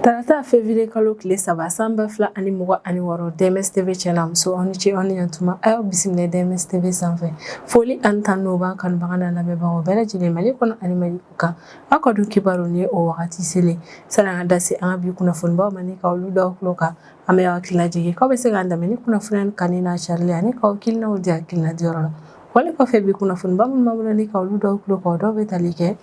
Tarata février kalo tile 3 san 2026, DMS TV cɛ n'a muso, aw ni ce, aw ni ɲantuma. A y'aw bisimila DMS TV sanfɛ. Foli ani tanu b'an kanubaga n'a lamɛnbagaw bɛɛ lajɛlen, Mali kɔnɔ ani Mali kɔkan. Aw ka dun kibaru ni o wagati selen, sani an ka da se an ka bi kunnafonibaw ma ni ka olu da aw tulo kan, an bɛ aw hakili lajigin k'aw bɛ se k'an dɛmɛ ni kunnafoniya kanu n'a carili ani k'aw hakilinaw di hakilina diyɔrɔ la. Wale kɔfɛ, bi kunnafoniba minnu b'an bolo ni ka olu da aw tulo kan, o dɔw bɛ tali kɛ: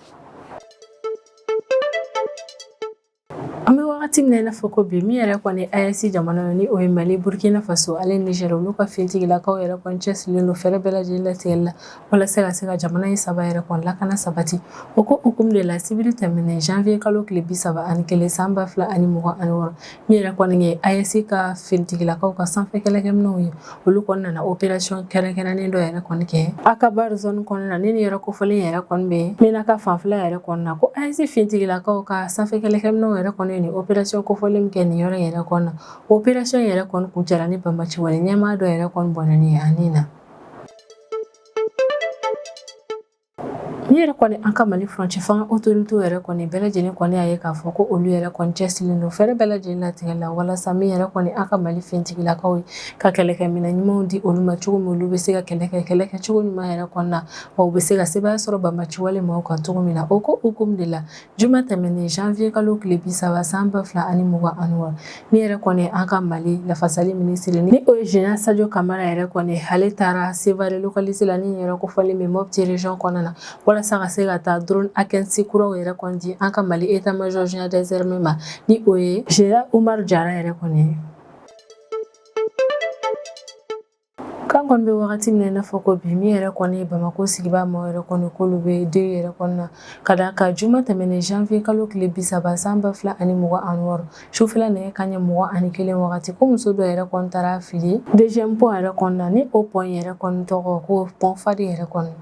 an bɛ wagati min na i n'a fɔ ko bi, min yɛrɛ kɔni AES jamana ye, ni o ye Mali, Burkina Faso ale Niger, olu ka finitigilakaw yɛrɛ kɔni cɛsirilen don fɛɛrɛ bɛɛ lajɛlen latigɛli la walasa ka se ka jamana in saba yɛrɛ kɔni lakana sabati. O ko hukumu de la, sibiri tɛmɛnen janvier kalo tile 31 san 2026, min yɛrɛ kɔni ye AES ka finitigilakaw ka sanfɛ kɛlɛkɛminɛnw ye, olu kɔni nana opération kɛrɛnkɛrɛnnen dɔ yɛrɛ kɔni kɛ Akabar zone kɔnɔna na. Ni nin yɔrɔ kofɔlen yɛrɛ kɔni bɛ Menaka fanfɛla yɛrɛ kɔni na, ko AES finitigilakaw ka sanfɛ kɛlɛkɛminɛnw yɛrɛ kɔni ye nin opération kofɔlen min kɛ nin yɔrɔ yɛrɛ kɔni na, opération yɛrɛ kɔni kuncɛra ni banbaci wale ɲɛmaa dɔ yɛrɛ kɔni bɔnɛni ye a ni na. Min yɛrɛ kɔni an ka Mali furancɛ fanga autorité yɛrɛ kɔni bɛɛ lajɛlen kɔni y'a ye k'a fɔ ko olu yɛrɛ kɔni cɛsirilen don fɛɛrɛ bɛɛ lajɛlen latigɛ la walasa min yɛrɛ kɔni an ka Mali finitigilakaw ye, ka kɛlɛkɛminɛn ɲumanw di olu ma cogo min olu bɛ se ka kɛlɛ kɛ, kɛlɛ kɛ cogo ɲuman yɛrɛ kɔni na, wa u bɛ se ka sebaaya sɔrɔ banbaci wale maaw kan cogo min na. O ko hukumu de la, juma tɛmɛnen janvier kalo tile 30 san 2026, min yɛrɛ kɔni an ka Mali lafasali minisiri, ni o ye général Sadio Kamara yɛrɛ kɔni, ale taara Sevare localité la, ni yɛrɛ kofɔlen bɛ Mopti région kɔnɔna na, walasa ka se ka taa drone Akinci kuraw yɛrɛ kɔni di an ka Mali état major général des armées ma, ni o ye général Umaru Jara yɛrɛ kɔni ye. K'an kɔni bɛ wagati min na i n'a fɔ ko bi, min yɛrɛ kɔni Bamakɔ sigibaa maaw yɛrɛ kɔni k'olu bɛ deuil yɛrɛ kɔni na, ka d'a kan juma tɛmɛnen janvier kalo tile 30 san 2026, sufɛla nɛgɛ kanɲɛ 21 wagati, ko muso dɔ yɛrɛ kɔni taara fili deuxième pont yɛrɛ kɔni na, ni o pont yɛrɛ kɔni tɔgɔ ko pont Fadi yɛrɛ kɔni.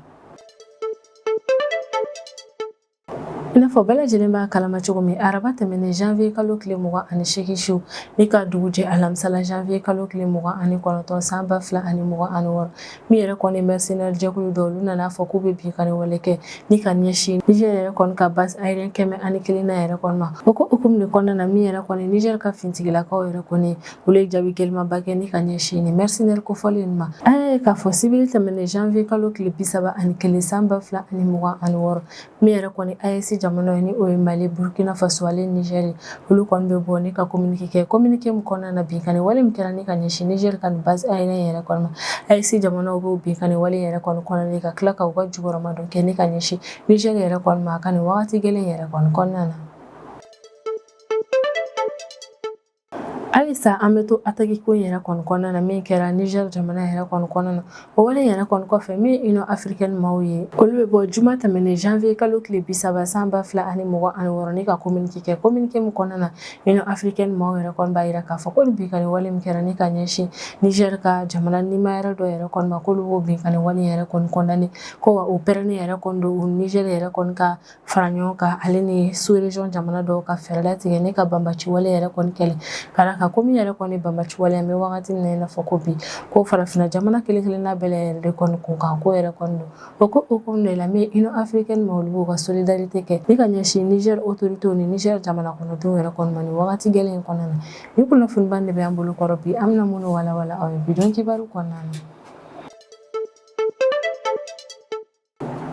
I n'a fɔ bɛɛ lajɛlen b'a kalama cogo min, araba tɛmɛnen janvier kalo tile 28 su ni ka dugu jɛ alamisala janvier kalo tile 29 san 2026, min yɛrɛ kɔni mercenaire jɛkulu dɔ, olu nana fɔ k'u bɛ binkanni wale kɛ ni ka ɲɛsin Niger yɛrɛ kɔni ka base aérienne 101 na yɛrɛ kɔni ma. O ko hukumu de kɔnɔna na, min yɛrɛ kɔni Niger ka finitigilakaw yɛrɛ kɔni, olu ye jaabi gɛlɛnmanba kɛ ni ka ɲɛsin ni mercenaire kofɔlen ma. An y'a ye k'a fɔ sibiri tɛmɛnen janvier kalo tile 31 san 2026, min yɛrɛ kɔni AES jamana ye, ni o ye Mali, Burkina Faso ale Niger, olu kɔni bɛ bɔ ni ka communiqué kɛ, communiqué min kɔnɔna na, binkanni wale min kɛra ni ka ɲɛsin Niger ka nin base aérienne yɛrɛ kɔni ma, AES jamanaw b'o binkanni wale yɛrɛ kɔni kɔnɔna ka tila ka u ka jukɔrɔmadon kɛ ni ka ɲɛsin Niger yɛrɛ kɔni ma a ka nin wagati gɛlɛn yɛrɛ kɔni kɔnɔna na. Halisa an bɛ to attaque ko yɛrɛ kɔni kɔnɔna na min kɛra Niger jamana yɛrɛ kɔni kɔnɔna na. O wale yɛrɛ kɔni kɔfɛ, min ye Union africaine maaw ye, olu bɛ bɔ juma tɛmɛnen janvier kalo tile 30 san 2026 ni ka communiqué kɛ, communiqué min kɔnɔna na, Union africaine maaw yɛrɛ kɔni b'a jira k'a fɔ ko nin binkanni wale min kɛra ni ka ɲɛsin Niger ka jamana nima yɛrɛ dɔ yɛrɛ kɔni ma, k'olu b'o binkanni wale yɛrɛ kɔni condamné, ko wa o pɛrɛnnen yɛrɛ kɔni don u Niger yɛrɛ kɔni ka fara ɲɔgɔn kan ale ni sous région jamana dɔw ka fɛɛrɛ latigɛ ne ka banbaci wale yɛrɛ kɔni kɛlɛ, ka d'a kan ko min yɛrɛ kɔni banbaci wale, an bɛ wagati min na i n'a fɔ ko bi, ko farafinna jamana kelen kelenna bɛɛ yɛrɛ de kɔni kun kan ko yɛrɛ kɔni don. O ko hukumu de la, min Union africaine ma, olu b'u ka solidarité kɛ ni ka ɲɛsin Niger autorités ni Niger jamana kɔnɔdenw yɛrɛ kɔni ma nin wagati gɛlɛn in kɔnɔna na. Ni kunnafoniba de bɛ an bolo kɔrɔ bi, an bɛna minnu walawala aw ye bi don kibaru kɔnɔna na.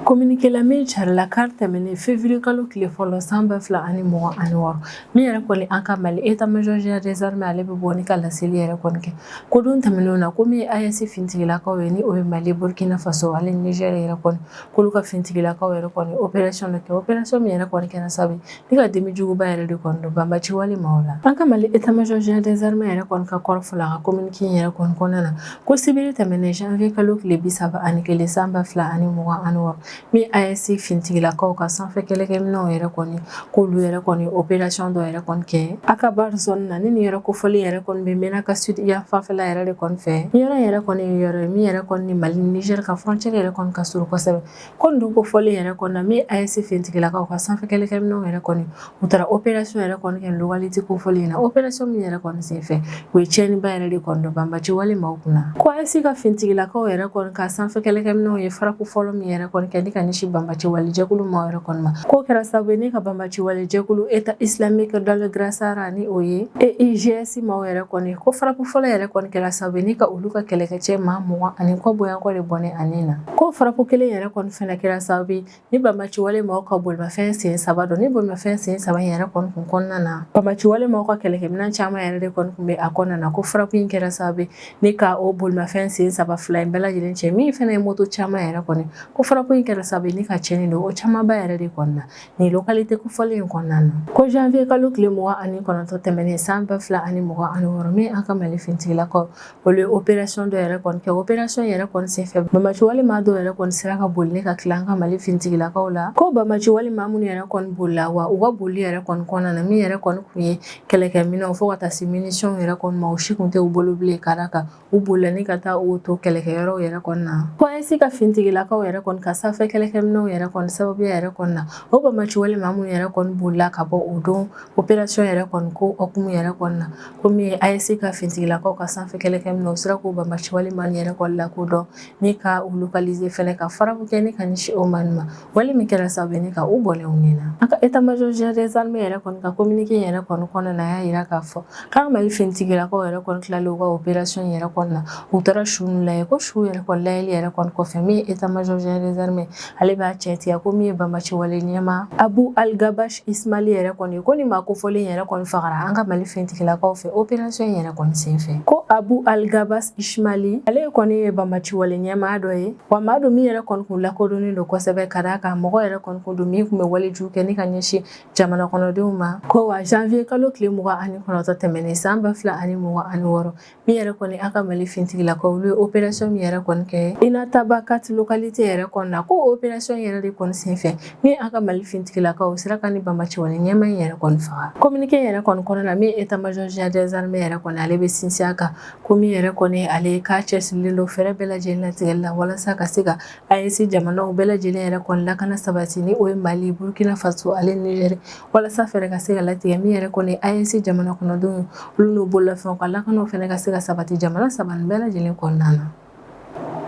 Communiqué la min carila kari tɛmɛnen février kalo tile fɔlɔ san 2026, min yɛrɛ kɔni an ka Mali état major général des armées, ale bɛ bɔ ni ka laseli yɛrɛ kɔni kɛ ko don tɛmɛnenw na, ko min ye AES finitigilakaw ye, ni o ye Mali, Burkina Faso ale Niger yɛrɛ kɔni, k'olu ka finitigilakaw yɛrɛ kɔni opération dɔ kɛ, opération min yɛrɛ kɔni kɛra sababu ni ka dimi juguba yɛrɛ de kɔni don banbaci wale maaw la. An ka Mali état major général des armées yɛrɛ kɔni ka kɔrɔfɔ la, a ka communiqué yɛrɛ kɔni kɔnɔna na, ko sibiri tɛmɛnen janvier kalo tile 31 san 2026, min AES finitigilakaw ka sanfɛ kɛlɛkɛminɛnw yɛrɛ kɔni, k'olu yɛrɛ kɔni opération dɔ yɛrɛ kɔni kɛ Akabar zone na, ni nin yɔrɔ kofɔlen yɛrɛ kɔni bɛ Menaka sud yan fanfɛla yɛrɛ de kɔni fɛ. Nin yɔrɔ yɛrɛ kɔni ye yɔrɔ ye min yɛrɛ kɔni ni Mali ni Niger ka frontière yɛrɛ kɔni ka surun kosɛbɛ. Ko nin don kofɔlen yɛrɛ kɔni na, min AES finitigilakaw ka sanfɛ kɛlɛkɛminɛnw yɛrɛ kɔni, u taara opération yɛrɛ kɔni kɛ localité kofɔlen in na, opération min yɛrɛ kɔni senfɛ, u ye tiɲɛniba yɛrɛ de kɔni don banbaci wale maaw kunna. Ko AES ka finitigilakaw yɛrɛ kɔni ka sanfɛ kɛlɛkɛminɛnw ye frappe fɔlɔ min yɛrɛ kɔni kɛ. ni ka ɲɛsin banbaci wale jɛkulu maaw yɛrɛ kɔni ma. K'o kɛra sababu ye ni ka banbaci wale jɛkulu État islamique dans le Grand Sahara, ni o ye EIGS maaw yɛrɛ kɔni, ko frappe fɔlɔ yɛrɛ kɔni kɛra sababu ye ni ka olu ka kɛlɛkɛcɛ maa 20 ani kɔ bɔyankɔ de bɔnɛ a ni na. Ko frappe kelen yɛrɛ kɔni fɛnɛ kɛra sababu ye ni banbaci wale maaw ka bolimafɛn sen saba dɔn. Ni bolimafɛn sen saba in yɛrɛ kɔni kun kɔnɔna na, banbaci wale maaw ka kɛlɛkɛminɛn caman yɛrɛ de kɔni kun bɛ a kɔnɔna na. Ko frappe in kɛra sababu ye ni ka o bolimafɛn sen saba fila in bɛɛ lajɛlen cɛ, min fɛnɛ ye moto caman yɛrɛ kɔni. Ko frappe in kɛra sababu ye ni ka cɛnni don o camanba yɛrɛ de kɔni na nin localité kofɔlen in kɔnɔna na. Ko janvier kalo tile 29 tɛmɛnen san 2026, min an ka Mali finitigilakaw, olu ye opération dɔ yɛrɛ kɔni kɛ. Opération yɛrɛ kɔni senfɛ, banbaci wale maa dɔw yɛrɛ kɔni sera ka boli ne ka tila an ka Mali finitigilakaw la. Ko banbaci wale maa minnu yɛrɛ kɔni bolila, wa u ka boli yɛrɛ kɔni kɔnɔna na, min yɛrɛ kɔni kun ye kɛlɛkɛminɛnw fo ka taa se munitions yɛrɛ kɔni ma, o si kun tɛ u bolo bilen, ka d'a kan u bolila ni ka taa o to kɛlɛkɛyɔrɔw yɛrɛ kɔni na. Ko AES ka finitigilakaw yɛrɛ kɔni ka sanfɛ kɛlɛkɛminɛnw yɛrɛ kɔni sababuya yɛrɛ kɔni na, o banbaci wale maa minnu yɛrɛ kɔni bolila ka bɔ o don opération yɛrɛ kɔni ko hukumu yɛrɛ kɔni na, ko min ye AES ka finitigilakaw ka sanfɛ kɛlɛkɛminɛnw, u sera k'o banbaci wale maa yɛrɛ kɔni lakodɔn ni ka u localiser fɛnɛ, ka frappe kɛ ni ka ɲɛsin o maa ma, wale min kɛra sababu ye ni ka u bɔnɛ u ni na. An ka état major général des armées yɛrɛ kɔni ka communiqué yɛrɛ kɔni kɔnɔna na, a y'a yira k'a fɔ k'an Mali finitigilakaw yɛrɛ kɔni tilalen u ka opération yɛrɛ kɔni na, u taara su ninnu lajɛ. Ko su yɛrɛ kɔni lajɛli yɛrɛ kɔni kɔfɛ, min ye état major général des armées, ale b'a cɛtiya ko min ye banbaci wale ɲɛmaa Abu Algabash Ismaili yɛrɛ kɔni, ko ni maa kofɔlen yɛrɛ kɔni fagara an ka Mali finitigilakaw fɛ opération yɛrɛ kɔni senfɛ. Ko Abu Algabas Ismaili, ale kɔni ye banbaci wale ɲɛmaa dɔ ye, wa maa don min yɛrɛ kɔni kun lakodɔnnen don kosɛbɛ, ka d'a kan mɔgɔ yɛrɛ kɔni kun don min kun bɛ walejugu kɛ ni ka ɲɛsin jamana kɔnɔdenw ma. Ko wa janvier kalo tile 29 tɛmɛnen san 2026, min yɛrɛ kɔni an ka Mali finitigilakaw, olu ye opération min yɛrɛ kɔni kɛ Inatabakat localité yɛrɛ kɔni na, ko opération yɛrɛ de kɔni senfɛ, min an ka Mali finitigilakaw sera ka ni banbaci wale ɲɛmaa in yɛrɛ kɔni faga. Communiqué yɛrɛ kɔni kɔnɔna na, min état major général des armées yɛrɛ kɔni, ale bɛ sinsin a kan ko min yɛrɛ kɔni ale k'a cɛsirilen don fɛɛrɛ bɛɛ lajɛlen latigɛli la walasa ka se ka AES jamanaw bɛɛ lajɛlen yɛrɛ kɔni lakana sabati, ni o ye Mali, Burkina Faso ale Niger, walasa fɛɛrɛ ka se ka latigɛ min yɛrɛ kɔni AES jamana kɔnɔdenw, olu n'u bololafɛnw ka lakanaw fɛnɛ ka se ka sabati jamana saba nin bɛɛ lajɛlen kɔnɔna na.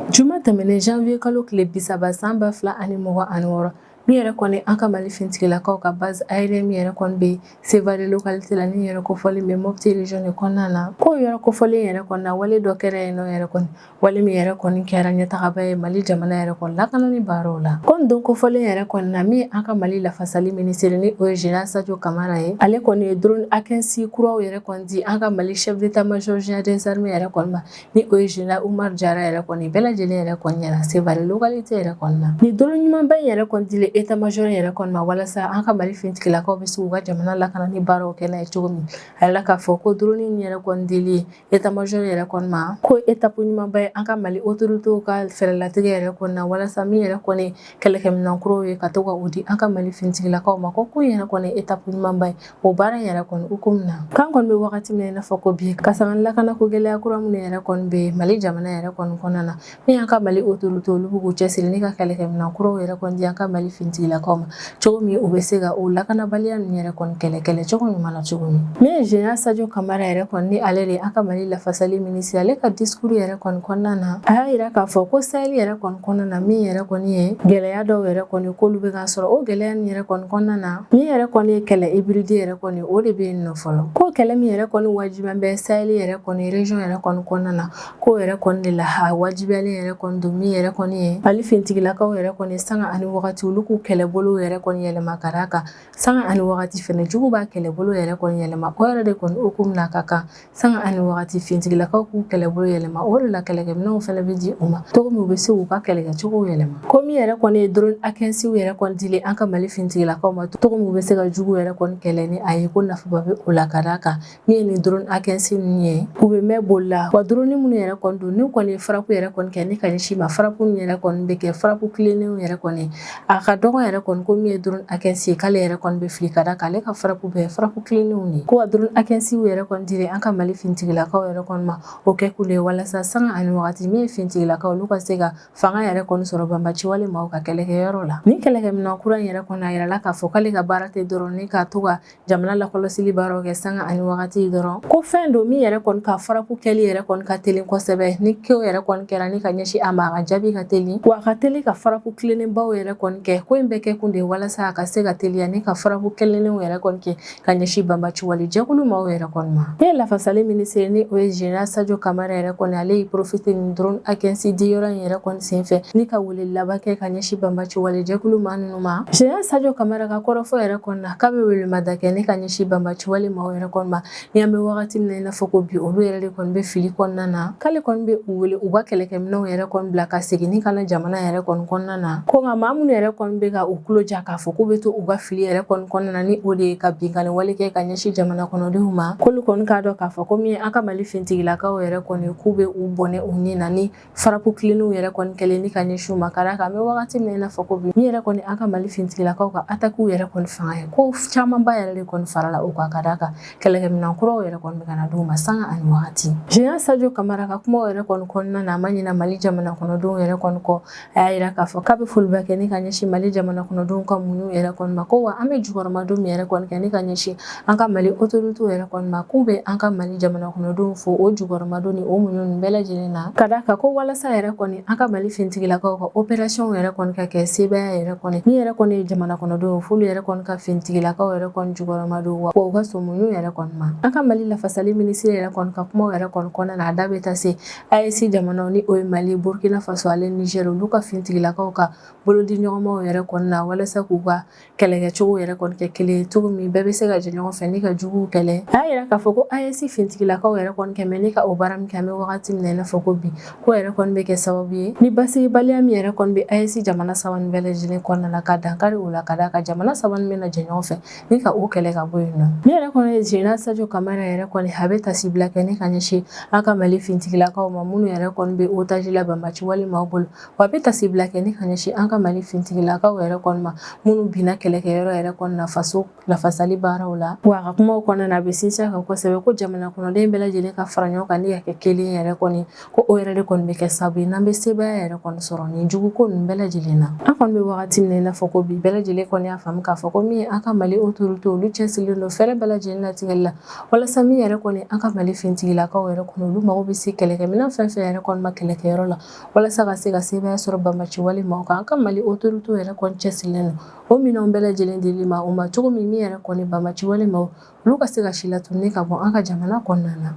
Juma tɛmɛnen janvier kalo tile 30 san 2026, min yɛrɛ kɔni an ka Mali finitigilakaw ka base aérienne min yɛrɛ kɔni bɛ Sevare localité la, ni yɛrɛ kofɔlen bɛ Mopti région de kɔnɔna na, ko yɔrɔ kofɔlen yɛrɛ kɔni na, wale dɔ kɛra yen nɔ yɛrɛ kɔni, wale min yɛrɛ kɔni kɛra ɲɛtagaba ye Mali jamana yɛrɛ kɔni lakanani baaraw la. Ko nin don kofɔlen yɛrɛ kɔni na, min an ka Mali lafasali minisiri, ni o ye général Sadio Kamara ye, ale kɔni ye drone A15 kuraw yɛrɛ kɔni di an ka Mali chef d'état-major général des armées yɛrɛ kɔni ma, ni o ye général Umar Jara yɛrɛ kɔni, bɛɛ lajɛlen yɛrɛ kɔni ɲɛna Sevare localité yɛrɛ kɔni na. Ni drone ɲumanba in yɛrɛ kɔni dilen état-major yɛrɛ kɔni ma walasa an ka Mali finitigilakaw bɛ se k'u ka jamana lakana ni baaraw kɛ n'a ye cogo min, a yɛrɛ k'a fɔ ko drone in yɛrɛ kɔni dili état-major yɛrɛ kɔni ma, ko étape ɲumanba ye an ka Mali autorités ka fɛɛrɛlatigɛ yɛrɛ kɔni na, walasa min yɛrɛ kɔni kɛlɛkɛminɛn kuraw ye ka to ka o di an ka Mali finitigilakaw ma. Ko ko yɛrɛ kɔni étape ɲumanba ye o baara in yɛrɛ kɔni hukumu na. K'an kɔni bɛ wagati min na i n'a fɔ ko bi, ka sanga lakana ko gɛlɛya kura minnu yɛrɛ kɔni bɛ Mali jamana yɛrɛ kɔni kɔnɔna na, min y'an ka Mali autorités, olu b'u k'u cɛsiri ni ka kɛlɛkɛminɛn kuraw yɛrɛ kɔni di an ka Mali finitigilakaw ma cogo min u bɛ se ka o lakanabaliya ninnu yɛrɛ kɔni kɛlɛ kɛlɛcogo ɲuman na cogo min. Min ye général Sadio Kamara yɛrɛ kɔni, ni ale de ye an ka Mali lafasali minisiri, ale ka discours yɛrɛ kɔni kɔnɔna na, a y'a yira k'a fɔ ko Sahel yɛrɛ kɔni kɔnɔna na, min yɛrɛ kɔni ye gɛlɛya dɔw yɛrɛ kɔni k'olu bɛ ka sɔrɔ, o gɛlɛya nin yɛrɛ kɔni kɔnɔna na, min yɛrɛ kɔni ye kɛlɛ hybride yɛrɛ kɔni, o de bɛ yen nɔ fɔlɔ. Ko kɛlɛ min yɛrɛ kɔni wajibiya bɛ Sahel yɛrɛ kɔni région yɛrɛ kɔni kɔnɔna na, ko yɛrɛ kɔni de la a wajibiyalen yɛrɛ kɔni don min yɛrɛ kɔni ye Mali finitigilakaw yɛrɛ kɔni sanga ani wagati olu k'u kɛlɛbolo yɛrɛ kɔni yɛlɛma, ka d'a kan sanga ani wagati fɛnɛ jugu b'a kɛlɛbolo yɛrɛ kɔni yɛlɛma. O yɛrɛ de kɔni hukumu na, ka kan sanga ani wagati finitigilakaw k'u kɛlɛbolo yɛlɛma. O de la kɛlɛkɛminɛnw fɛnɛ bɛ di u ma cogo min u bɛ se k'u ka kɛlɛkɛcogow yɛlɛma. Ko min yɛrɛ kɔni ye drone A15 yɛrɛ kɔni dilen an ka Mali finitigilakaw ma cogo min u bɛ se ka jugu yɛrɛ kɔni kɛlɛ ni a ye, ko nafaba bɛ o la, ka d'a kan min ye nin drone A15 ninnu ye, u bɛ mɛn boli la, wa drone minnu yɛrɛ kɔni don, n'u kɔni ye frappe yɛrɛ kɔni kɛ ni ka ɲɛsin ma, frappe ninnu yɛrɛ kɔni bɛ kɛ frappe tilennenw yɛrɛ kɔni a ka dɔgɔ yɛrɛ kɔni ko min ye drone A15 ye, k'ale yɛrɛ kɔni bɛ fili, ka da k'ale ka frappe bɛɛ frappe tilennenw de. Ko wa drone A15 yɛrɛ kɔni dira an ka Mali finitigilakaw yɛrɛ kɔni ma, o kɛ kun de ye walasa sanga ani wagati min ye finitigilakaw olu ka se ka fanga yɛrɛ kɔni sɔrɔ banbaciwale maaw ka kɛlɛkɛyɔrɔ la. Ni kɛlɛkɛminɛn kura in yɛrɛ kɔni, a yirala k'a fɔ k'ale ka baara tɛ dɔrɔn ni k'a to ka jamana lakɔlɔsili baaraw kɛ sanga ani wagati dɔrɔn, ko fɛn don min yɛrɛ kɔni ka frappe kɛli yɛrɛ kɔni ka teli kosɛbɛ. Ni ko yɛrɛ kɔni kɛra ni ka ɲɛsin a ma, a ka jaabi ka teli, wa a ka teli ka frappe tilennenbaw yɛrɛ kɔni kɛ. Ko in bɛɛ kɛ kun de walasa a ka se ka teliya ni ka frappe tilennenw yɛrɛ kɔni kɛ ka ɲɛsin banbaciwale jɛkulu maaw yɛrɛ kɔni ma. Ne ye lafasali minisiri ni o ye général Sadio Kamara yɛrɛ kɔni, ale y'i profiter nin drone A15 di yɔrɔ in yɛrɛ kɔni senfɛ ni ka wele laban kɛ ka ɲɛsin banbaciwale jɛkulu maa ninnu ma. Général Sadio Kamara ka kɔrɔfɔ yɛrɛ kɔni na, k'a bɛ welemada kɛ ni ka ɲɛsin banbaciwale maaw yɛrɛ kɔni ma, ni an bɛ wagati min na i n'a fɔ ko bi, olu yɛrɛ de kɔni bɛ fili kɔnɔna na. K'ale kɔni bɛ u wele u ka kɛlɛkɛminɛnw yɛrɛ kɔni bila ka segin ni ka na jamana yɛrɛ kɔni kɔnɔna na. Ko nka maa minnu yɛrɛ kɔni bɛ ka u tulo ja k'a fɔ k'u bɛ to u ka fili yɛrɛ kɔni kɔnɔna na, ni o de ye ka binkanni wale kɛ ka ɲɛsin jamana kɔnɔdenw ma, k'olu kɔni k'a dɔn k'a fɔ ko min ye an ka Mali finitigilakaw yɛrɛ kɔni, k'u bɛ u bɔnɛ u ni na ni frappe tilennenw yɛrɛ kɔni kɛlen ni ka ɲɛsin u ma. Ka d'a kan an bɛ wagati min na i n'a fɔ ko bi, min yɛrɛ kɔni an ka Mali finitigilakaw ka attaquew yɛrɛ kɔni fanga ye, ko camanba yɛrɛ de kɔni farala o kan, ka d'a kan kɛlɛkɛminɛn kuraw yɛrɛ kɔni bɛ ka na d'u ma sanga ani wagati. Général Sadio Kamara ka kumaw yɛrɛ kɔni kɔnɔna na, a ma ɲina Mali jamana kɔnɔdenw yɛrɛ kɔni kɔ. A y'a yira k'a fɔ k'a bɛ foliba kɛ ni ka ɲɛsin Mali jamana kɔnɔdenw ka muɲu yɛrɛ kɔni ma. Ko wa an bɛ jukɔrɔmadon min yɛrɛ kɔni kɛ ni ka ɲɛsin an ka Mali autorités yɛrɛ kɔni ma, k'u bɛ an ka Mali jamana kɔnɔdenw fo o jukɔrɔmadon ni o muɲu nin bɛɛ lajɛlen na, ka d'a kan ko walasa yɛrɛ kɔni an ka Mali finitigilakaw ka opération yɛrɛ kɔni ka kɛ sebaaya yɛrɛ kɔni, min yɛrɛ kɔni ye jamana kɔnɔdenw, f'olu yɛrɛ kɔni ka finitigilakaw yɛrɛ kɔni jukɔrɔmadon, wa u ka sɔn muɲu yɛrɛ kɔni ma. An ka Mali lafasali minisiri yɛrɛ kɔni ka kumaw yɛrɛ kɔni kɔnɔna na, a da bɛ taa se AES jamanaw ni o ye Mali, Burkina Faso ale Niger, olu ka finitigilakaw ka bolodi ɲɔgɔnmaw yɛrɛ kɔni na, walasa k'u ka kɛlɛkɛcogo yɛrɛ kɔni kɛ kelen ye cogo min bɛɛ bɛ se ka jɛ ɲɔgɔn fɛ ni ka juguw kɛlɛ. A y'a yira k'a fɔ ko AES finitigilakaw yɛrɛ kɔni kɛmɛ ni ka o baara min kɛ an bɛ wagati min na i n'a fɔ ko bi, ko yɛrɛ kɔni bɛ kɛ sababu ye ni basigibaliya min yɛrɛ kɔni bɛ AES jamana saba nin bɛɛ lajɛlen kɔnɔna la, ka dankari o la, ka d'a kan jamana saba nin bɛna jɛ ɲɔgɔn fɛ ni ka o kɛlɛ ka bɔ yen nɔ. Min yɛrɛ kɔni ye général Sadio Kamara yɛrɛ kɔni, a bɛ tasibila kɛ ni ka ɲɛsin an ka Mali finitigilakaw ma minnu yɛrɛ kɔni bɛ otage la banbaci wale maaw bolo, wa a bɛ tasibila kɛ ni ka ɲɛsin an ka Mali finitigilakaw yɛrɛ kɔni ma minnu binna kɛlɛkɛyɔrɔ yɛrɛ kɔni na faso lafasali baaraw la. Wa a ka kumaw kɔnɔna na, a bɛ sinsin a kan kosɛbɛ ko jamana kɔnɔden bɛɛ lajɛlen ka fara ɲɔgɔn kan ni ka kɛ kelen yɛrɛ kɔni, ko o yɛrɛ de kɔni bɛ kɛ sababu ye n'an bɛ sebaaya yɛrɛ kɔni sɔrɔ nin juguko ninnu bɛɛ lajɛlen na. An kɔni bɛ wagati min na i n'a fɔ ko bi, bɛɛ lajɛlen kɔni y'a faamu k'a fɔ ko min ye an ka Mali autorité, olu cɛsirilen don fɛɛrɛ bɛɛ lajɛlen latigɛli la walasa min yɛrɛ kɔni an ka Mali finitigilakaw yɛrɛ kɔni, olu mago bɛ se kɛlɛkɛminɛn fɛn fɛn yɛrɛ kɔni ma kɛlɛkɛyɔrɔ la, walasa ka se ka sebaaya sɔrɔ banbaci wale maaw kan. An ka Mali autorité yɛrɛ kɔni cɛsirilen don o minɛnw bɛɛ lajɛlen dili ma u ma cogo min, min yɛrɛ kɔni banbaci wale maaw, olu ka se ka silatununi ka bɔ an ka jamana kɔnɔna na.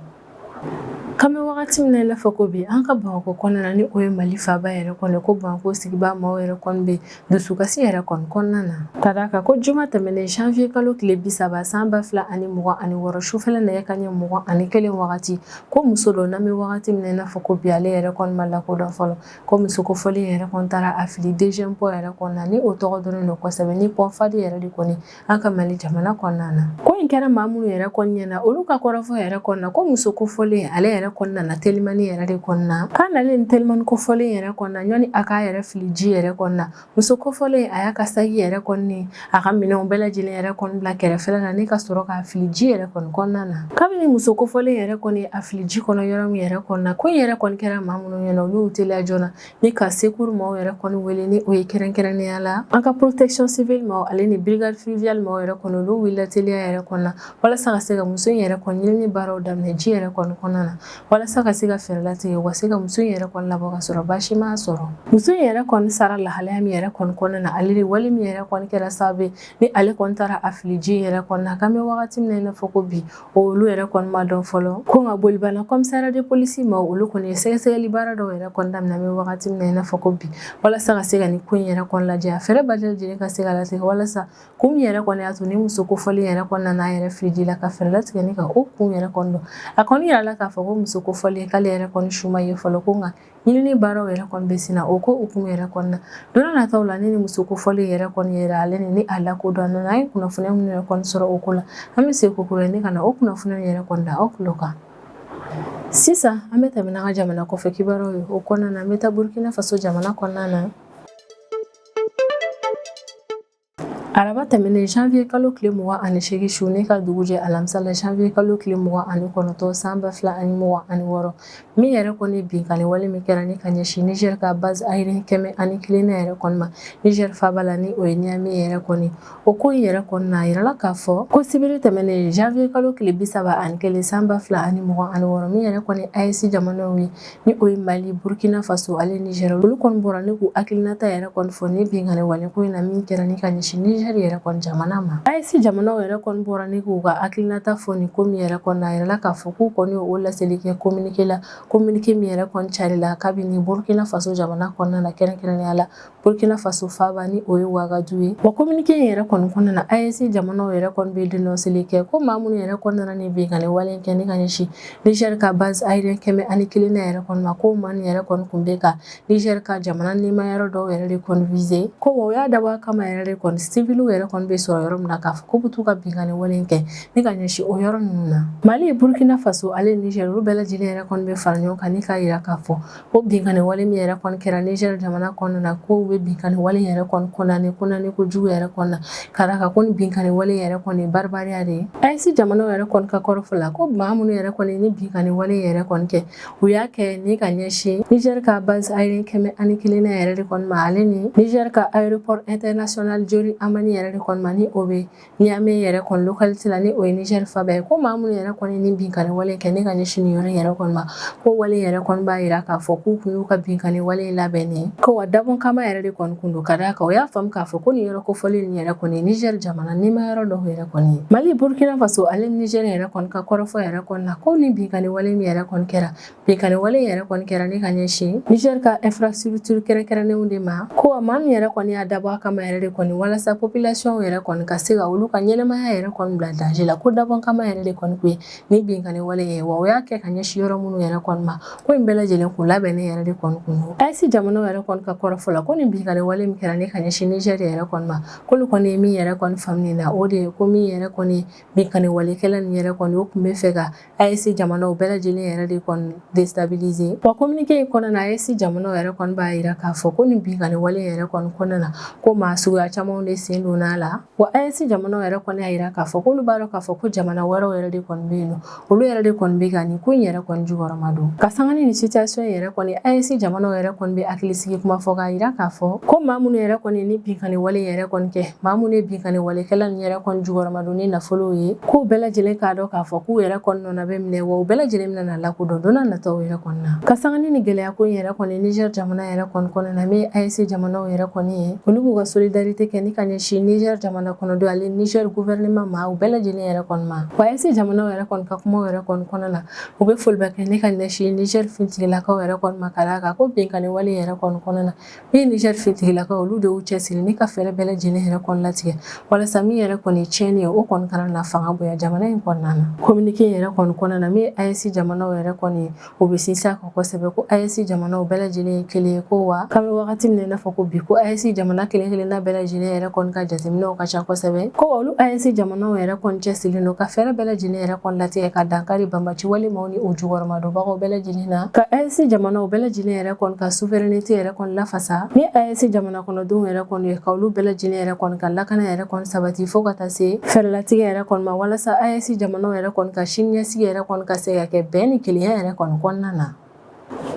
K'an bɛ wagati min na i n'a fɔ ko bi, an ka Bamakɔ kɔnɔna na, ni o ye Mali faaba yɛrɛ kɔni, ko Bamakɔ sigibaa maaw yɛrɛ kɔni bɛ dusukasi yɛrɛ kɔni kɔnɔna na, ka d'a kan ko juma tɛmɛnen janvier kalo tile 30 san 2026 sufɛla nɛgɛ kanɲɛ 21 wagati, ko muso dɔ, n'an bɛ wagati min na i n'a fɔ ko bi, ale yɛrɛ kɔni ma lakodɔn fɔlɔ, ko muso kofɔlen yɛrɛ kɔni taara a fili deuxième pont yɛrɛ kɔnɔna na, ni o tɔgɔ dɔnnen don kosɛbɛ ni pont Fahd yɛrɛ de kɔni an ka Mali jamana kɔnɔna na. Ko in kɛra maa minnu yɛrɛ kɔni ɲɛna, olu ka kɔrɔfɔ yɛrɛ kɔnɔna na, ko muso kofɔlen ale yɛrɛ kɔni nana telimani yɛrɛ de kɔnɔna. K'a nalen telimani kofɔlen yɛrɛ kɔnɔna, ɲɔni a k'a yɛrɛ fili ji yɛrɛ kɔnɔna, muso kofɔlen a y'a ka saki yɛrɛ kɔni, a ka minɛnw bɛɛ lajɛlen yɛrɛ kɔni bila kɛrɛfɛla la ni ka sɔrɔ k'a fili ji yɛrɛ kɔni kɔnɔna na. Kabini muso kofɔlen yɛrɛ kɔni a fili ji kɔnɔ yɔrɔ min yɛrɛ kɔnɔna na, ko in yɛrɛ kɔni kɛra maa minnu ɲɛna, olu y'u teliya joona ni ka secours maaw yɛrɛ kɔni wele, ni o ye kɛrɛnkɛrɛnnenya la an ka protection civile maaw ale ni brigade fluviale maaw yɛrɛ kɔni. Olu wulila teliya yɛrɛ kɔnɔna walasa ka se ka muso in yɛrɛ kɔni ɲinini baaraw daminɛ ji yɛrɛ kɔni kɔnɔna na, walasa ka se ka fɛɛrɛ latigɛ u ka se ka muso in yɛrɛ kɔni labɔ ka sɔrɔ baasi m'a sɔrɔ. Muso in yɛrɛ kɔni sara lahalaya min yɛrɛ kɔni kɔnɔna na, ale de wale min yɛrɛ kɔni kɛra sababu ye ni ale kɔni taara a fili ji yɛrɛ kɔnɔna, k'an bɛ wagati min na i n'a fɔ ko bi, olu yɛrɛ kɔni ma dɔn fɔlɔ. Ko nka Bolibana commissariat de police maaw, olu kɔni ye sɛgɛsɛgɛli baara dɔw yɛrɛ kɔni daminɛ an bɛ wagati min na i n'a fɔ ko bi, walasa ka se ka nin ko in yɛrɛ kɔni lajɛ, a fɛɛrɛ bɛɛ lajɛlen ka se ka latigɛ, walasa kun min yɛrɛ kɔni y'a to ni muso kofɔlen yɛrɛ kɔni nana a yɛrɛ fili ji la, ka fɛɛrɛ latigɛ ni ka o kun yɛrɛ kɔni dɔn. A kɔni yirala k'a fɔ ko muso kofɔlen k'ale yɛrɛ kɔni su ma ye fɔlɔ, ko nka ɲinini baaraw yɛrɛ kɔni bɛ sen na o ko hukumu yɛrɛ kɔni na. Don nataw la, ni muso kofɔlen yɛrɛ kɔni yɛrɛ ale ni a lakodɔn na, an ye kunnafoniya minnu yɛrɛ kɔni sɔrɔ o ko la, an bɛ segin kokura ni ka na o kunnafoniya yɛrɛ kɔni da aw tulo kan. Sisan an bɛ tɛmɛ n'an ka jamana kɔfɛ kibaruyaw ye. O kɔnɔna na, an bɛ taa Burkina Faso jamana kɔnɔna na. Araba tɛmɛnen janvier kalo tile 28 su ni ka dugu jɛ alamisa la janvier kalo tile 29 san 2026, min yɛrɛ kɔni binkanni wale min kɛra ni ka ɲɛsin Niger ka base aérienne 101 yɛrɛ kɔni ma Niger faaba la, ni o ye Niamey yɛrɛ kɔni, o ko in yɛrɛ kɔni na, a yirala k'a fɔ ko sibiri tɛmɛnen janvier kalo tile 31 san 2026, min yɛrɛ kɔni AES jamanaw ye, ni o ye Mali, Burkina Faso ale Niger, olu kɔni bɔra ni k'u hakilinata yɛrɛ kɔni fɔ ni binkanni wale ko in na min kɛra ni ka ɲɛsin Niger yɛrɛ kɔni jamana ma. AES jamanaw yɛrɛ kɔni bɔra ni k'u ka hakilinata fɔ nin ko min yɛrɛ kɔni na, a yirala k'a fɔ k'u kɔni o laseli kɛ communiqué la, communiqué min yɛrɛ kɔni carila kabini Burkina Faso jamana kɔnɔna na, kɛrɛnkɛrɛnnenya la Burkina Faso faaba, ni o ye Wagadugu ye. Wa communiqué in yɛrɛ kɔni kɔnɔna na, AES jamanaw yɛrɛ kɔni bɛ dénonceli kɛ ko maa minnu yɛrɛ kɔni nana ni binkanni wale kɛ ni ka ɲɛsin Niger ka base aérienne 101 yɛrɛ kɔni ma, ko maa ninnu yɛrɛ kɔni tun bɛ ka Niger ka jamana nima yɔrɔ dɔw yɛrɛ de kɔni viser, ko wa o y'a dabɔ a kama yɛrɛ de kɔni civiliw yɛrɛ kɔni bɛ sɔrɔ yɔrɔ min na, k'a fɔ k'u bɛ t'u ka binkanni wale kɛ ni ka ɲɛsin o yɔrɔ ninnu na. Mali, Burkina Faso ale Niger, olu bɛɛ lajɛlen yɛrɛ kɔni bɛ fara ɲɔgɔn kan ni k'a jira k'a fɔ ko binkanni wale min yɛrɛ kɔni kɛra Niger jamana kɔnɔna na, ko u bɛ binkanni wale yɛrɛ kɔni condamner, condamner kojugu yɛrɛ kɔni na, ka d'a kan ko ni binkanni wale yɛrɛ kɔni baribariya de ye. AES jamanaw yɛrɛ kɔni ka kɔrɔfɔ la, ko maa minnu yɛrɛ kɔni ni binkanni wale yɛrɛ kɔni kɛ, u y'a kɛ ni ka ɲɛsin Niger ka base aérienne 101 yɛrɛ de kɔni ma, ale ni Niger ka aéroport international Diori Hamani yɛrɛ de kɔni ma, ni o bɛ Niamey yɛrɛ kɔni localité la, ni o ye Niger faaba ye. Ko maa minnu yɛrɛ kɔni ni binkanni wale kɛ ni ka ɲɛsin nin yɔrɔ yɛrɛ kɔni ma, ko wale yɛrɛ kɔni b'a jira k'a fɔ k'u kun y'u ka binkanni wale labɛnnen, ko wa dabɔ kama yɛrɛ de kɔni kun don, ka d'a kan o y'a faamu k'a fɔ ko nin yɔrɔ kofɔlen nin yɛrɛ kɔni Niger jamana nima yɔrɔ dɔw yɛrɛ kɔni ye. Mali, Burkina Faso ale Niger yɛrɛ kɔni ka kɔrɔfɔ yɛrɛ kɔni na, ko ni binkanni wale min yɛrɛ kɔni kɛra, binkanni wale yɛrɛ kɔni kɛra ni ka ɲɛsin Niger ka infrastructure kɛrɛnkɛrɛnnenw de ma, ko wa maa min yɛrɛ kɔni y'a dabɔ a kama yɛrɛ de kɔni walasa population yɛrɛ kɔni ka se ka olu ka ɲɛnɛmaya yɛrɛ kɔni bila danger la, ko dabɔ kama yɛrɛ de kɔni kun ye ni binkanni wale ye, wa o y'a kɛ ka ɲɛsin yɔrɔ minnu yɛrɛ kɔni ma, ko in bɛɛ lajɛlen kun labɛnnen yɛrɛ de kɔni kun don. AES jamanaw yɛrɛ kɔni ka kɔrɔfɔ la, ko nin binkanni wale min kɛra ni ka ɲɛsin Niger yɛrɛ kɔni ma, k'olu kɔni ye min yɛrɛ kɔni faamu na, o de ye ko min yɛrɛ kɔni binkanni walekɛla nin yɛrɛ kɔni, o tun bɛ fɛ ka AES jamanaw bɛɛ lajɛlen yɛrɛ de kɔni déstabiliser. Wa communiqué in kɔnɔna na, AES jamanaw yɛrɛ kɔni b'a jira k'a fɔ ko nin binkanni wale yɛrɛ kɔni kɔnɔna na, ko maa suguya camanw de sen donna a la. Wa AES jamanaw yɛrɛ kɔni y'a jira k'a fɔ k'olu b'a dɔn k'a fɔ ko jamana wɛrɛw yɛrɛ de kɔni bɛ yen nɔ, olu yɛrɛ de kɔni bɛ ka nin ko in yɛrɛ kɔni jukɔrɔma don. Ka sanga ni nin situation yɛrɛ kɔni, AES jamanaw yɛrɛ kɔni bɛ hakilisigi kuma fɔ k'a jira k'a fɔ ko maa minnu yɛrɛ kɔni ni binkanni wale yɛrɛ kɔni kɛ, maa minnu ye binkanni walekɛla nin yɛrɛ kɔni jukɔrɔma don ni nafolow ye, k'u bɛɛ lajɛlen k'a dɔn k'a fɔ k'u yɛrɛ kɔni nɔna bɛ minɛ, wa u bɛɛ lajɛlen bɛna na lakodɔn don n'a nataw yɛrɛ kɔni na. Ka sanga ni nin gɛlɛya ko in yɛrɛ kɔni Niger jamana yɛrɛ kɔni kɔnɔna na, min ye AES jamanaw yɛrɛ kɔni ye, olu b'u ka solidarité kɛ ni ka ɲɛsin Niger jamana kɔnɔdenw ale Niger gouvernement ma, u bɛɛ lajɛlen yɛrɛ kɔni ma. Wa AES jamanaw yɛrɛ kɔni ka kumaw yɛrɛ kɔni kɔnɔna na, u bɛ foliba kɛ ni ka ɲɛsin Niger finitigilakaw yɛrɛ kɔni ma, ka d'a kan ko binkanni wale yɛrɛ kɔni kɔnɔna na, min ye Niger finitigilakaw, olu de y'u cɛsiri ni ka fɛɛrɛ bɛɛ lajɛlen yɛrɛ kɔni latigɛ walasa min yɛrɛ kɔni tiɲɛni ye, o kɔni kana na fanga bonya jamana in kɔnɔna na. Communiqué yɛrɛ kɔni kɔnɔna na, min ye AES jamanaw yɛrɛ kɔni ye, u bɛ sinsin a kan kosɛbɛ ko AES jamanaw bɛɛ lajɛlen ye kelen ye, ko wa k'an bɛ wagati min na i n'a fɔ ko bi, ko AES jamana kelen kelenna bɛɛ lajɛlen yɛrɛ kɔni ka jateminɛw ka ca kosɛbɛ, ko olu AES jamanaw yɛrɛ kɔni cɛsirilen don ka fɛɛrɛ bɛɛ lajɛlen yɛrɛ kɔni latigɛ ka dankari banbaci walemaw ni u jukɔrɔmadonbagaw bɛɛ lajɛlen na, ka AES jamanaw bɛɛ lajɛlen yɛrɛ kɔni ka souveraineté yɛrɛ kɔni lafasa, ni AES jamana kɔnɔdenw yɛrɛ kɔni ye, ka olu bɛɛ lajɛlen yɛrɛ kɔni ka lakana yɛrɛ kɔni sabati, fo ka taa se fɛɛrɛlatigɛ yɛrɛ kɔni ma, walasa AES jamanaw yɛrɛ kɔni ka siniɲɛsigi yɛrɛ kɔni ka se ka kɛ bɛn ni kelenya yɛrɛ kɔni kɔnɔna na.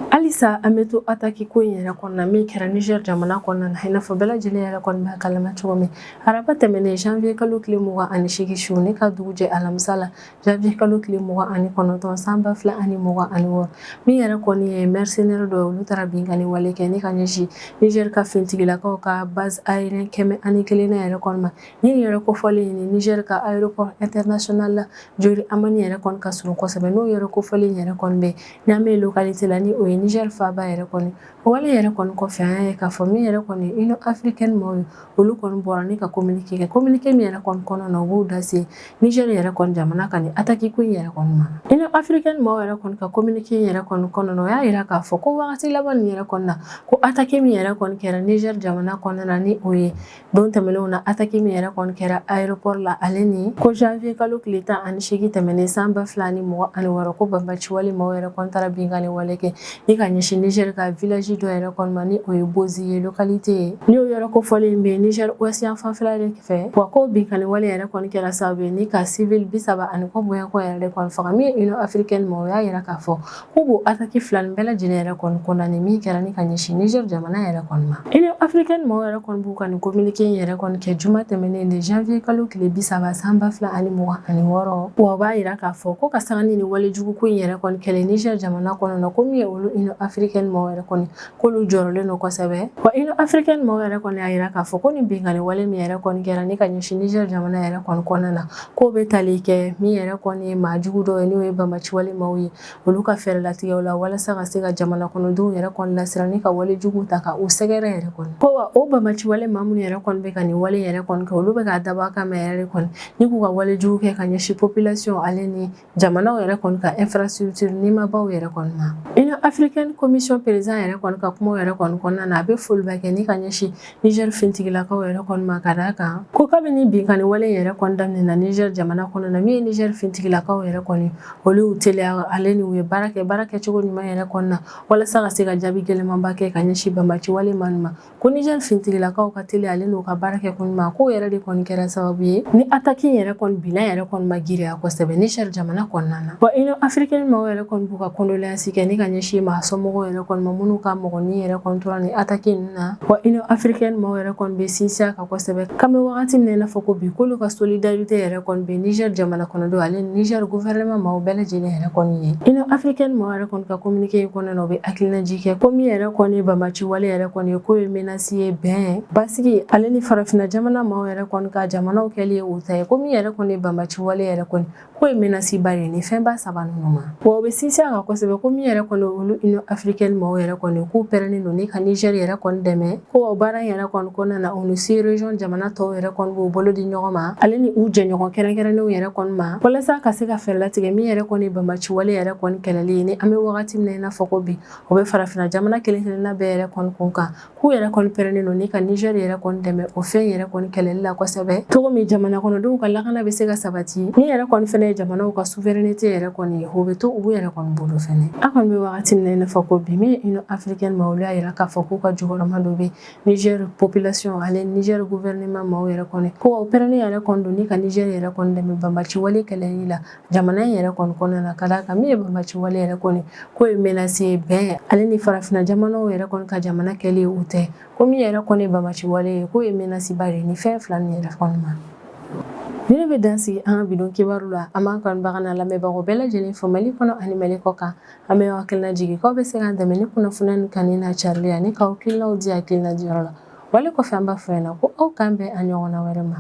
Halisa an bɛ to attaque ko in yɛrɛ kɔnɔna min kɛra Niger jamana kɔnɔna na, i n'a fɔ bɛɛ lajɛlen yɛrɛ kɔni b'a kalama cogo min, araba tɛmɛnen janvier kalo tile 28 su ni ka dugu jɛ alamisa la janvier kalo tile 29 san 2026, min yɛrɛ kɔni ye mercenaire dɔ ye, olu taara binkanni wale kɛ ni ka ɲɛsin Niger ka finitigilakaw ka base aérienne 101 yɛrɛ kɔni ma. Ni yɛrɛ kofɔlen ni Niger ka aéroport international la Diori Hamani yɛrɛ kɔni ka surun kosɛbɛ, n'o yɛrɛ kofɔlen yɛrɛ kɔni bɛ Niamey localité la, ni o ye Niger faaba yɛrɛ kɔni. O wale yɛrɛ kɔni kɔfɛ, an y'a ye k'a fɔ min yɛrɛ kɔni Union africaine maaw ye, olu kɔni bɔra ni ka communiqué kɛ, communiqué min yɛrɛ kɔni kɔnɔna na, u b'u da se Niger yɛrɛ kɔni jamana ka nin attaque ko in yɛrɛ kɔni ma. Union africaine maaw yɛrɛ kɔni ka communiqué yɛrɛ kɔni kɔnɔna na, o y'a yira k'a fɔ ko wagati laban nin yɛrɛ kɔni na, ko attaque min yɛrɛ kɔni kɛra Niger jamana kɔnɔna na, ni o ye don tɛmɛnenw na attaque min yɛrɛ kɔni kɛra aéroport la, ale ni ko janvier kalo tile 18 tɛmɛnen san 2026, ko banbaci wale maaw yɛrɛ kɔni taara binkanni wale kɛ ni ka ɲɛsin Niger ka village dɔ yɛrɛ kɔni ma, ni o ye Bozi ye, localité ye, ni o yɔrɔ kofɔlen in bɛ Niger ouest yan fanfɛla de fɛ. Wa ko binkanni wale yɛrɛ kɔni kɛra sababu ye ni ka civil 30 ani kɔ bɔɲɔgɔn yɛrɛ de kɔni faga. Min ye Union africaine ma, o y'a yira k'a fɔ k'u b'o attaque fila nin bɛɛ lajɛlen yɛrɛ kɔni condamné min kɛra ni ka ɲɛsin Niger jamana yɛrɛ kɔni ma. Union africaine maaw yɛrɛ kɔni b'u ka nin communiqué in yɛrɛ kɔni kɛ juma tɛmɛnen de, janvier kalo tile 30 san 2026. Wa o b'a yira k'a fɔ ko ka sanga ni nin walejugu ko in yɛrɛ kɔni kɛlen Niger jamana kɔnɔ na, ko min ye olu Union africaine maaw yɛrɛ kɔni, k'olu jɔrɔlen don kosɛbɛ. Wa Union africaine maaw yɛrɛ kɔni y'a yira k'a fɔ ko nin binkanni wale min yɛrɛ kɔni kɛra ni ka ɲɛsin Niger jamana yɛrɛ kɔni kɔnɔna na, k'o bɛ tali kɛ min yɛrɛ kɔni ye maa jugu dɔw ye, n'o ye banbaci wale maaw ye, olu ka fɛɛrɛ latigɛw la walasa ka se ka jamana kɔnɔdenw yɛrɛ kɔni lasiran ni ka wale jugu ta ka u sɛgɛrɛ yɛrɛ kɔni. Ko wa o banbaci wale maa minnu yɛrɛ kɔni bɛ ka nin wale yɛrɛ kɔni kɛ, olu bɛ k'a dabɔ a kama yɛrɛ de kɔni ni k'u ka wale jugu kɛ ka ɲɛsin population ale ni jamanaw yɛrɛ kɔni ka infrastructure nimabaw yɛrɛ kɔni ma. Union africaine commission président yɛrɛ kɔni ka kumaw yɛrɛ kɔni kɔnɔna na, a bɛ foliba kɛ ni ka ɲɛsin Niger finitigilakaw yɛrɛ kɔni ma, ka d'a kan ko kabini binkanni wale yɛrɛ kɔni daminɛna Niger jamana kɔnɔ na, min ye Niger finitigilakaw yɛrɛ kɔni, olu y'u teliya ale ni u ye baara kɛ baara kɛcogo ɲuman yɛrɛ kɔni na walasa ka se ka jaabi gɛlɛnmanba kɛ ka ɲɛsin banbaci wale maa ma. Ko Niger finitigilakaw ka teli ale n'u ka baara kɛ ko ɲuman, k'o yɛrɛ de kɔni kɛra sababu ye ni attaque in yɛrɛ kɔni bilan yɛrɛ kɔni ma girinya kosɛbɛ Niger jamana kɔnɔna na. Wa Union africaine maaw yɛrɛ kɔni b'u ka condoléance kɛ ni ka ɲɛsin maa somɔgɔw yɛrɛ kɔni ma minnu ka mɔgɔnin yɛrɛ kɔni tora ni attaque ninnu na. Wa Union africaine maaw yɛrɛ kɔni bɛ sinsin a kan kosɛbɛ k'an bɛ wagati min na i n'a fɔ ko bi, k'olu ka solidarité yɛrɛ kɔni bɛ Niger jamana kɔnɔdenw ale ni Niger gouvernement maaw bɛɛ lajɛlen yɛrɛ kɔni ye. Union africaine maaw yɛrɛ kɔni ka communiqué in kɔnɔna na, u bɛ hakilinajigin kɛ ko min yɛrɛ kɔni ye banbaci wale yɛrɛ kɔni ye, k'o ye menace ye bɛn, basigi ale ni farafinna jamana maaw yɛrɛ kɔni ka jamanaw kɛli ye u ta ye. Ko min yɛrɛ kɔni ye banbaci wale yɛrɛ kɔni, k'o ye menace ba ye ni fɛnba saba ninnu ma. Wa u bɛ sinsin a kan kosɛbɛ ko min yɛrɛ kɔni olu Union africaine maaw yɛrɛ kɔni, k'u pɛrɛnnen don ni ka Niger yɛrɛ kɔni dɛmɛ. Ko o baara in yɛrɛ kɔni kɔnɔna na, u ni sous région jamana tɔw yɛrɛ kɔni b'u bolo di ɲɔgɔn ma ale ni u jɛɲɔgɔn kɛrɛnkɛrɛnnenw yɛrɛ kɔni ma, walasa ka se ka fɛɛrɛ latigɛ min yɛrɛ kɔni banbaci wale yɛrɛ kɔni kɛlɛli ye ni an bɛ wagati min na i n'a fɔ ko bi, o bɛ farafinna jamana kelen kelenna bɛɛ yɛrɛ kɔni kun kan. K'u yɛrɛ kɔni pɛrɛnnen don ni ka Niger yɛrɛ kɔni dɛmɛ o fɛn yɛrɛ kɔni kɛlɛli la kosɛbɛ, cogo min jamana kɔnɔdenw ka lakana bɛ se ka sabati, min yɛrɛ kɔni fɛnɛ ye jamanaw ka souveraineté yɛrɛ kɔni ye, o bɛ to u yɛrɛ kɔni bolo fɛnɛ. An kɔni bɛ wagati min na i n'a fɔ ko bi, min ye Union africaine ma, olu y'a yira k'a fɔ k'u ka jukɔrɔma dɔ bɛ Niger population ale Niger gouvernement maaw yɛrɛ kɔni, ko o pɛrɛnnen yɛrɛ kɔni don ni ka Niger yɛrɛ kɔni dɛmɛ banbaci wale kɛlɛli la jamana in yɛrɛ kɔni kɔnɔna na, ka d'a kan min ye banbaci wale yɛrɛ kɔni, k'o ye menace ye bɛn ale ni farafinna jamanaw yɛrɛ kɔni ka jamana kɛli ye u tɛ. Ko min yɛrɛ kɔni ye banbaci wale ye, k'o ye menace ba de ye ni fɛn fila nin yɛrɛ kɔni ma. Ni ne bɛ dan sigi an ka bi don kibaru la. An b'an kanubaga n'a lamɛnbagaw bɛɛ lajɛlen fo Mali kɔnɔ ani Mali kɔ kan. An bɛ hakilina jigin k'aw bɛ se k'an dɛmɛ ni kunnafoniya nin kanuni n'a carili ani k'aw hakilinaw di hakilina diyɔrɔ la. Wale kɔfɛ, an b'a fɔ ɲɛna ko aw k'an bɛn a ɲɔgɔnna wɛrɛ ma.